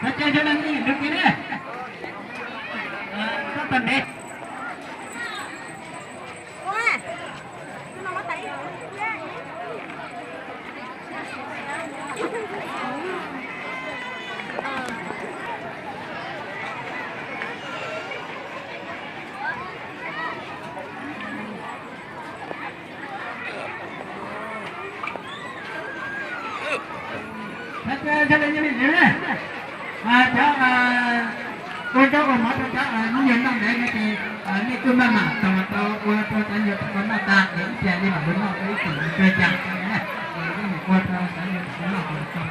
Thov caw sawv daws ncig nrug kev na. Sab tag ntev. Thov caw sawv daws ncig nrug kev na. Cov ua zaub ua mov rau cov me nyuam noj ntawd no ces nej kuj maj mam tos rau ua rau cov me nyuam tau noj tas es ib pliag nej mam mus noj ib tug tsawg cag na. Es nej mus ua rau cov me nyuam tau noj tas.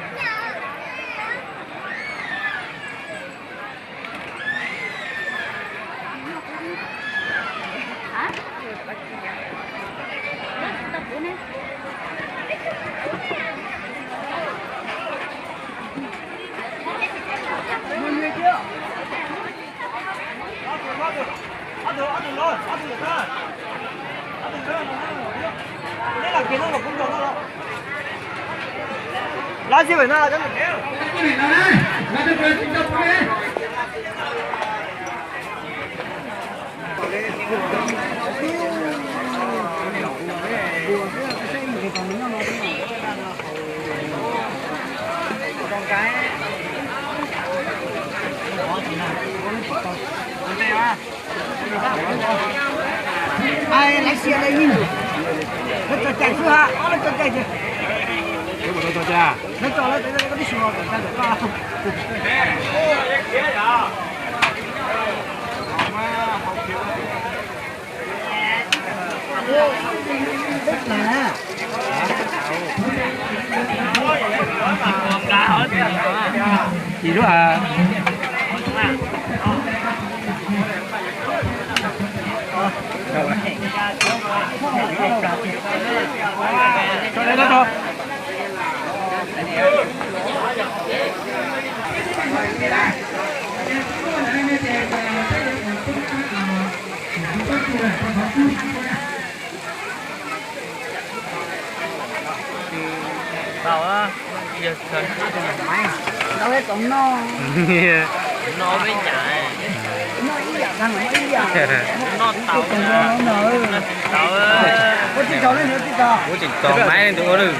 Lawv tso cai xwb ha, lawv tso cai ces. Lawv tso lawv teb ko tib si los kom cai lawm ko. Ib lub a. Tau, yog tau noj, noj ib yam, noj tau, noj tsis tau, kuv tsis txog maiv tus ua lwm.